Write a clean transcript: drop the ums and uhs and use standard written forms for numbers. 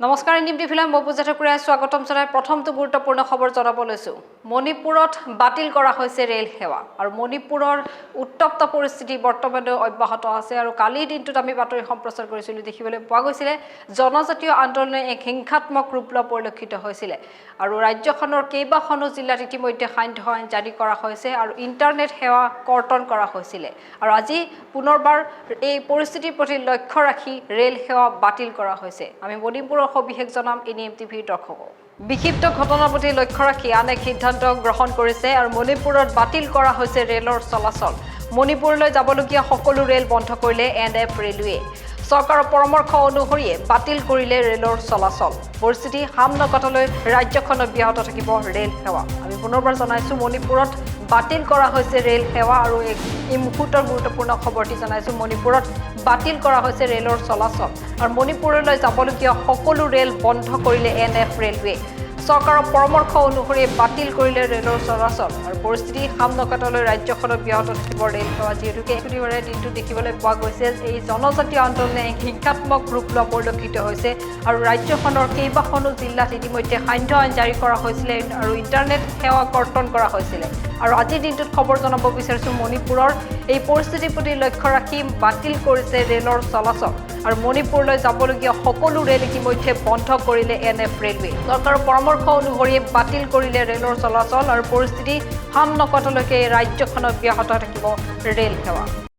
নমস্কাৰ, ইণ্ডিয়ান টিভিলৈ মই পূজা ঠাকুৰীয়াই স্বাগতম জনাই প্ৰথমটো গুৰুত্বপূৰ্ণ খবৰ জনাব লৈছোঁ। মণিপুৰত বাতিল কৰা হৈছে ৰেল সেৱা আৰু মণিপুৰৰ উত্তপ্ত পৰিস্থিতি বৰ্তমানেও অব্যাহত আছে। আৰু কালিৰ দিনটোত আমি বাতৰি সম্প্ৰচাৰ কৰিছিলোঁ, দেখিবলৈ পোৱা গৈছিলে জনজাতীয় আন্দোলনে এক হিংসাত্মক ৰূপ লোৱা পৰিলক্ষিত হৈছিলে। আৰু ৰাজ্যখনৰ কেইবাখনো জিলাত ইতিমধ্যে সান্ধ্য আইন জাৰি কৰা হৈছে আৰু ইণ্টাৰনেট সেৱা কৰ্তন কৰা হৈছিলে। আৰু আজি পুনৰবাৰ এই পৰিস্থিতিৰ প্ৰতি লক্ষ্য ৰাখি ৰেল সেৱা বাতিল কৰা হৈছে। আমি মণিপুৰৰ সবিশেষ জনাম এন এম টিভিৰ দৰ্শকক। বিক্ষিপ্ত ঘটনাৰ প্ৰতি লক্ষ্য ৰাখি আন এক সিদ্ধান্ত গ্ৰহণ কৰিছে আৰু মণিপুৰত বাতিল কৰা হৈছে ৰেলৰ চলাচল। মণিপুৰলৈ যাবলগীয়া সকলো ৰেল বন্ধ কৰিলে এন এফ ৰেলৱে। চৰকাৰৰ পৰামৰ্শ অনুসৰিয়ে বাতিল কৰিলে ৰেলৰ চলাচল। পৰিস্থিতি শাম নকটালৈ ৰাজ্যখনত ব্যাহত থাকিব ৰেল সেৱা। আমি পুনৰবাৰ জনাইছোঁ, মণিপুৰত বাতিল কৰা হৈছে ৰেল সেৱা। আৰু এই মুহূৰ্তৰ গুৰুত্বপূৰ্ণ খবৰটি জনাইছোঁ, মণিপুৰত বাতিল কৰা হৈছে ৰেলৰ চলাচল আৰু মণিপুৰলৈ যাবলগীয়া সকলো ৰেল বন্ধ কৰিলে এন এফ ৰেলৱে। চৰকাৰৰ পৰামৰ্শ অনুসৰি বাতিল কৰিলে ৰেলৰ চলাচল আৰু পৰিস্থিতি শাম নকটালৈ ৰাজ্যখনত ব্যাহত থাকিব ৰেল সেৱা। যিহেতুকে বৃহস্পতিবাৰে দিনটো দেখিবলৈ পোৱা গৈছে, এই জনজাতীয় আন্দোলনে এক হিংসাত্মক ৰূপ লোৱা পৰিলক্ষিত হৈছে। আৰু ৰাজ্যখনৰ কেইবাখনো জিলাত ইতিমধ্যে সান্ধ্য আইন জাৰি কৰা হৈছিলে আৰু ইণ্টাৰনেট সেৱা কৰ্তন কৰা হৈছিলে। আৰু আজিৰ দিনটোত খবৰ জনাব বিচাৰিছোঁ, মণিপুৰৰ এই পৰিস্থিতিৰ প্ৰতি লক্ষ্য ৰাখি বাতিল কৰিছে ৰেলৰ চলাচল আৰু মণিপুৰলৈ যাবলগীয়া সকলো ৰেল ইতিমধ্যে বন্ধ কৰিলে এন এফ ৰেলৱে। চৰকাৰৰ পৰামৰ্শ অনুসৰি বাতিল কৰিলে ৰেলৰ চলাচল আৰু পৰিস্থিতি শাম নকটালৈকে ৰাজ্যখনত ব্যাহত থাকিব ৰেল সেৱা।